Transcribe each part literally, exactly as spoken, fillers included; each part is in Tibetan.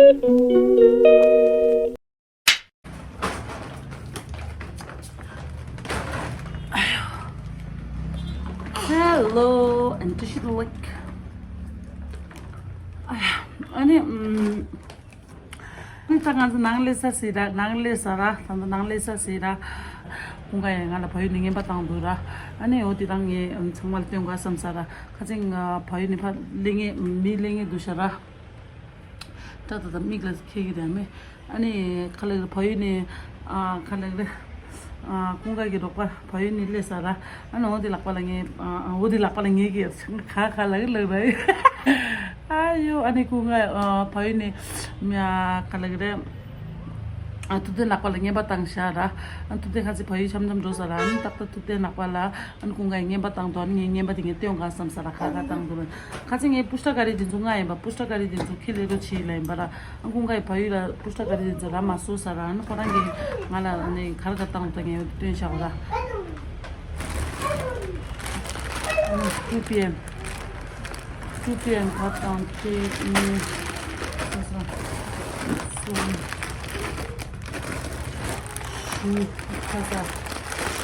Hello, and this is like, ཨ་ནི་ཨམ། ཨ་ནི་ད་ང་ཚོ་ནང་སླེབས་ས་ཟེར་ར། ནང་སླེབས་ས་ར། ད་ནང་སླེབས་ས་ཟེར་ར། ཁོང་ག་ཡང་ང་ལ་བལ་ཡུལ་ནས་རྔན་པ་བཏང་འདུག་ར། ཨ་ནི་འོ་དེ་རང་ངས་ཚང་མ་ལ་སྟོན་དགོས་བསམ་ས་ར། ཁ་ཅིག་ང་བལ་ཡུལ་ནས་ཕར་སླེབས་མཁན་མི་སླེབས་མཁན་འདུག་ཤག་ར། ད་ད་ད་མིག་ལ་ཁེལ་གི་རེད་མེ། ཨ་ནི་ཁ་ལག་རེ་བལ་ཡུལ་ནས་ཨ་ཁ་ལག་རེ་ཨ་ཀུན་དགའ་གི་རོགས་པ་བལ་ཡུལ་ནས་སླེབས་ས་ར། ཨ་ནི་འོ་དེ་ལག་པ་ལ་ངས་ཨ་འོ་དེ་ལག་པ་ལ་ངས་ཀྱི་ཁ་ཁ་ལག་ལག་ར། ཨ་ཡོ། ཨ་ནི་ཀུན་དགའ་ཨ་བལ་ཡུལ་ནས་མ་ཁ་ལག་རེ་ཨ་ཐུབ་བསྟན་ལག་པ་ལ་རྔན་པ་བཏང་ཤག་ར། ཨ་ཐུབ་བསྟན་ཁ་ཅིག་བལ་ཡུལ་འཆམ་འཆམ་འགྲོ་ས་ར། ཨ་ནི་ཏག་ཏག་ཐུབ་བསྟན་ལག་པ་ལ་ཨ་ནི་ཀུན་དགའ་ཡི་རྔན་པ་བཏང་འདུག་ཨ་ནི་ངས་རྔན་པ་དེ་ངས་སྟོན་དགོས་བསམ་ས་ར། ཁ་ཁ་བཏང་འདུག་ཁ་ཅིག་ངས་པུ་ཤྟ་ཀ་རི་དེ་ཚོ་ང་ཡིན་པ། པུ་ཤྟ་ཀ་རི་དེ་ཚོ་ཁྱི་ལས་རོ་བྱེད་ལ་ཡིན་པ་ར། ཨ་ཀུན་དགའ་ཡི་བལ་ཡུལ་ལ་པུ་ཤྟ་ཀ་རི་དེ་ཚོ་ར་མ་སོ་ས་ར། ཨ་ནི་ཁོ་རང་གིས་ང་ལ་ཨ་ནི་གར་ག་བཏང་འདུག་ངས་སྟོན་བཞག་པ་ར། ཨ་ནི་two P M two P M ཁ་བཏང་ཁྱི་གཉིས་ཁ་ས་གསུམ་བཞི་ཁ་ས་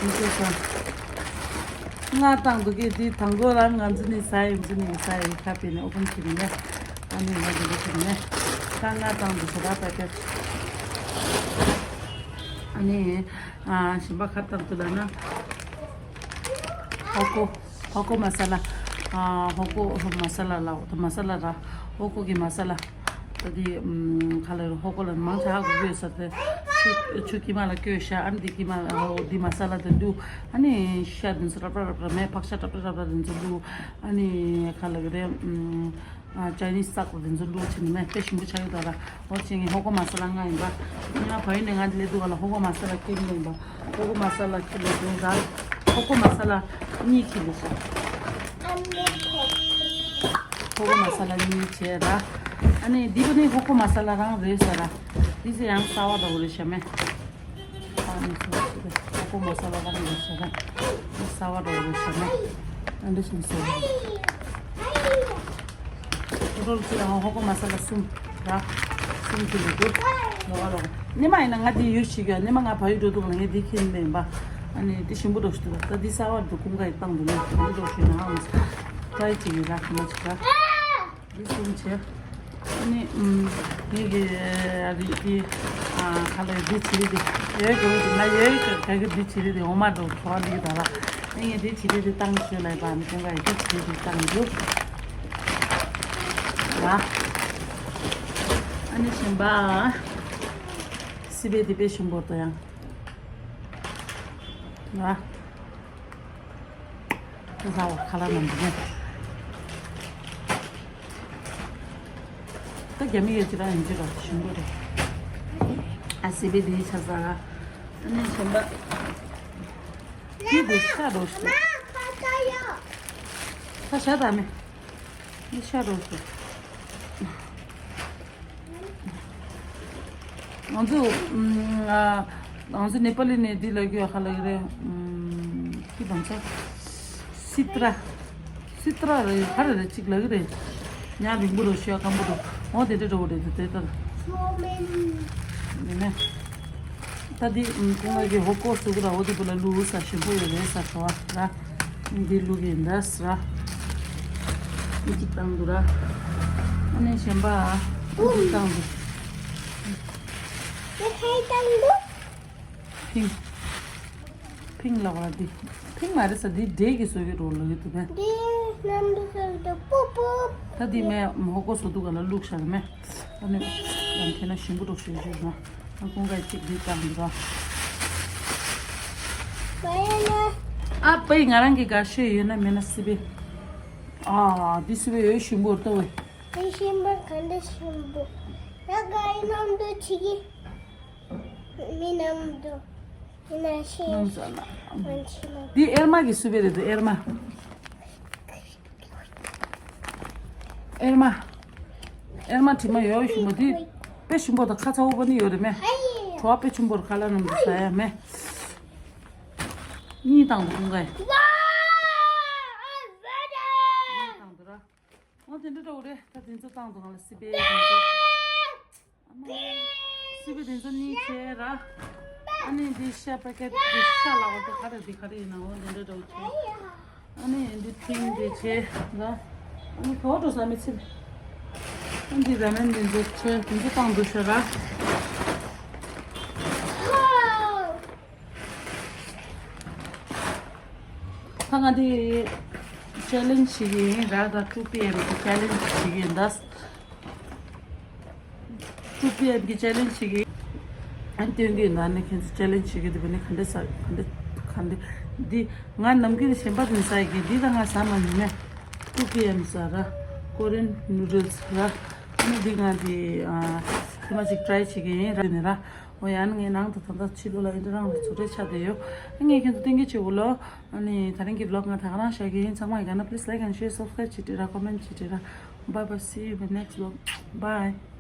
བཞི་ཁ་ས། ལྔ་བཏང་འདུག་གི། དེ་དང་པོ་རང་ང་ཚོ་ནི་ཟ་ཡིན་ཚོ་ནི་ཟ་ཡིན་ཁ་པེ་ནི་ཨོ་ཕན་ཁྱེར་ནས་ཨ་ནི་ང་ཚོ་ཁྱེར་ནས་ཁ་ལྔ་བཏང་འདུག་ཟ་ར་པ་ཏེ། ཨ་ནི་ཨ་གཞན་པ་ཁ་བཏང་འདུག་ལ་ན་ཧོ་ཀོ་ཧོ་ཀོ་མ་ས་ལ། ཨ་ཧོ་ཀོ་མ་ས་ལ་ལ་མ་ས་ལ་ར། ཧོ་ཀོ་གི་མ་ས་ལ། ད་དེ་ཨམ་ག་ལ་རུ་ཧོ་ཀོ་ལ་མང་ཆེ་ཧ་གོ་གི་ཡོད་ས་དེ་ཆུ་ཆུ་ཀི་མ་ལ་བསྐོལ་ཤག་ཨ་ནི་དེ་ཀི་མ་ཨོ་དེ་མ་ས་ལ་དེ་བླུགས། ཨ་ནི་ཤ་དེ་ཚོ་རབ་རབ་རབ་རབ་མེད་ཕག་ཤ་རབ་རབ་རབ་རབ་དེ་ཚོ་བླུགས། ཨ་ནི་ག་ལ་གི་རེད་ཨམ་ཨ་ཅའི་ནིས་བཙག་པ་དེ་ཚོ་བླུགས་ཕྱིན་ནི་མེད་དཔེ་ཞིམ་པོ་ཆགས་ཡོད་ད་ར། ཨོ་ཅི་ངའི་ཧོ་ཀོ་མ་ས་ལ་ལྔ་ཡིན་པ། ང་བ་ཡིན་ནས་ང་དེ་ལས་འདུག་ག་ལ་ཧོ་ཀོ་མ་ས་ལ་ཁྱེར་ནི་ཡིན་པ། ཧོ་ཀོ་མ་ས་ལ་ཁྱེར་ལས་འདུག་ད། ཧོ་ཀོ་མ་ས་ལ་གཉིས་ཁྱེར་ལས་ཤག་ཧོ་ཀོ་མ་ས་ལ་གཉིས་བྱས་ར། ཨ་ནི་འདི་པོ་ནི་ཧོ་ཀོ་མ་ས་ལ་རང་རེད་ཟེར་ར། འདི་ཚོ་ཡང་སོ་ཡར་འདྲ་བོ་རེད་ཤག་མེ། ཨ་ནི་སོ་ཡར་ཧོ་ཀོ་མ་ས་ལ་རང་རེད་ཟེར་ར། འདི་སོ་ཡར་འདྲ་བོ་རེད་ཤག་མེ། ཨ་འདི་བཞིན་སོ་ཡར། ཧོ་ཀོ་ལ་ཚུར་ཡང་ཧོ་ཀོ་མ་ས་ལ་གསུམ་ར། གསུམ་ཁྱེར་ལས་འདུག་ལོག་ལོག་ནི་མ་ཡིན་ན་ང་འདི་ཡོད་ཤིག་ཡོད། ནི་མ་ང་བ་ཡུལ་འགྲོ་འདུག་ལ་ངས་འདི་ཁྱེར་ནི་མེད་པ། ཨ་ནི་འདི་ཞིམ་པོ་འགྲོ་ཤི་འདུག་ད་འདི་སོ་ཡར་འདུག་ཀུན་དགའ་ཡི་བཏང་འདུག་ནི་འདི་འགྲོ་ཤི་ན་ཧ་མ་སོ། ཏྲའི་བྱེད་ཡི་ར་ཁ་མ་ཅིག་ར། འདི་གསུམ་བྱས། ཨ་ནི་ཨམ་ངས་གི་རིགས་འདི་ཨ་ག་ལ་འདི་བྱེད་རིགས་འདི་ཡོད་དགོས་འདུག་ང་ཡོད་གི་ག་གི་འདི་བྱེད་རིགས་འདི་འོ་མ་འགྲོ་གྲོ་བ་འདི་གི་ད་ལ། ཨ་ངས་འདི་བྱེད་རིགས་འདི་བཏང་ཞུས་ལ་ཡི་པ་ཨ་ནི་ཀུན་དགའ་ཡི་འདི་བྱེད་རིགས་འདི་བཏང་འདུག་ཡ། ཨ་ནི་གཞན་པ། སི་པན་འདི་དཔེ་ཞིམ་པོ་འདུག་ཡང་། ཡ། ཁ་ལག་ཁ་ལག་ནང་དུ་ནས། ད་རྒྱ་མི་ཡོད་ཅི་རང་ཡིན་ཅི་རང་ཞིམ་པོ་རེད། ཨ་སི་པན་འདི་ཆ་ས་ར། ཨ་ནི་གཞན་པ། འདི་འདི་ཤ་རོ་ཤི། ཁ་ཤ་ད་མེ། འདི་ཤ་རོ་ཤི། ང་ཚོ་ཨ་ང་ཚོ་ནེ་པ་ལི་ནས་འདི་ལ་གི་ཧ་ལ་གི་རེད། ཁྱི་དང་ཚ་སི་ཏྲ། སི་ཏྲ་རེད་ཧ་རེ་རེད་གཅིག་ལ་གི་རེད། ཉ་རིང་པོ་རུ་ཤོད་སྐམ་པོ་རུ་འོ་དེ་འདྲ་འགྲོ་གི་རེད་དེ་ལྟར། ནི་མེ། ད་འདི་ཁོང་གི་ཧོ་ཀོ་སུ་གུ་ར་འོ་དེ་བུ་ལ་ལུ་ས་ཞིམ་པོ་ཡོད་རེད་ས་ཁྲོ་བ་ར། འདི་ལུག་ཡིན་འདྲ་ཟེར། འདི་གཅིག་བཏང་འདུག་ར། ཨ་ནི་གཞན་པ། འདི་བཏང་འདུག་འདི་ག་བཏང་འདུག་ཕིང་། ཕིང་ལ་བ་འདི། ཕིང་མ་རེད་ས་འདི་འབྲས་ཀྱི་བཟོ་གི་རོ་ལ་ཡོད་དུ་བས། འདི་སྣམ་འདུག་ཟེར་འདུག་པོ་པོ། ད་འདི་མེ་ཧོ་ཀོ་སོ་འདུག་ག་ལ་བླུགས་བཞག་མེ། ཨ་ནི། ཡང་ཐེ་ན་ཞིམ་པོ་འགྲོ་ཤེས་ཤེས་ན། ཨ་ཁོང་ག་གཅིག་འདི་བཏང་འདུག་ར། ཨ་པའི་ང་རང་གི་དགའ་ཤོས་ཡོད་ན་མེད་ན་སི་པན། ཨ་འདི་སི་པན་ཡོད་ཞིམ་པོ་ལྟ་བས། འདི་ཞིམ་པོ་ག་འདི་ཞིམ་པོ། ད་ག་ཡི་ནམ་དུ་ཆི་གི་མི་ནམ་དུ་ཡིན་ན་ཤེས། ནམ་ས་ན། འདི་ཨེར་མ་གི་སི་པན་རེད་འདུག་ཨེར་མ། ཨེར་མ། ཨེར་མ་དྲི་མ་ཡོད་ཞུ་མོ་འདི། དཔེ་ཞིམ་པོ་དང་ཁ་ཚ་བོ་པ་ནི་ཡོད་རེད་མེ། གྲོ་བ་དཔེ་ཆུང་པོར་ཁ་ལ་ནམ་དུ་ཟ་ཡ་མེ། གཉིས་བཏང་འདུག་ཁོང་ག་ཡ། གཉིས་བཏང་འདུག་ར། འོ་དེ་འདྲ་འདྲ་བོ་རེད་ད་དེ་ཚོ་བཏང་འདུག་ང་ལ་སི་པན་དེ་ཚོ། སི་པན་དེ་ཚོ་གཉིས་བྱས་ར། ཨ་ནི་འདི་ཤ་པ་ཀེ་ཊི་འདི་ཤ་ལ་འོ་དེ་ག་རེ་འདི་ག་རེ་ཡིན་ན་འོ་འདི་འདྲ་འདྲ་བོ་བྱས། ཨ་ནི་འདི་ཐིང་འདི་བྱས་ར། ཨ་ནི་གོ་འགྲོ་ས་མི་ཚིག་ཨ་འདི་ར་མེན་འདི་ཚོ་བྱས་འདི་ཚོ་བཏང་འདུག་ཤ་ར། ད་ང་འདི་ཆེ་ལེན་ཇི་བྱེད་ཀྱི་ཡིན་ར། ད་two P M གི་ཆེ་ལེན་ཇི་བྱེད་ཀྱི་ཡིན་ད། two P M གི་ཆེ་ལེན་ཇི་བྱེད་ཀྱི་ཡིན། ཨ་སྟོན་གྱི་ཡིན་ད། ནི་ཁྱེད་ཚོ་ཆེ་ལེན་ཇི་བྱེད་ཀྱི་འདི་བ་ནི་ག་འདྲ་ཟ་ག་འདྲ་ག་འདྲ་འདི་ང་ནམ་རྒྱུན་གཞན་པ་ནི་ཟ་ཡི་གི་འདི་ད་ང་ཟ་མ་མྱོང་ནས། two P M ཟ་ར། Korean noodles ར། ཨ་ནི་འདི་ང་འདི་ཨ་དེ་མ་ཅིག་ཊ་རའི་བྱེད་ཀྱི་ཡིན་ར་ནི་ར། འོ་ཡང་ངའི་ནང་དུ་ད་ལྟ་ཕྱི་ལོགས་ལ་ཨིན་དྲ་རང་ལ་ཚོ་གྲལ་ཆགས་བསྡད་ཡོད། ངས་ཁྱེད་ཚོ་སྟོན་གྱི་བྱེད་འོ་ལོ། ཨ་ནི་ད་རིང་གི་vlog ང་ད་ག་རང་བཞག་གི་ཡིན། ཚང་མ་ཡི་ག་ན་please like and share, subscribe བྱེད་དྲི་ར། comment བྱེད་དྲི་ར། Bye bye, see you in the next vlog. Bye.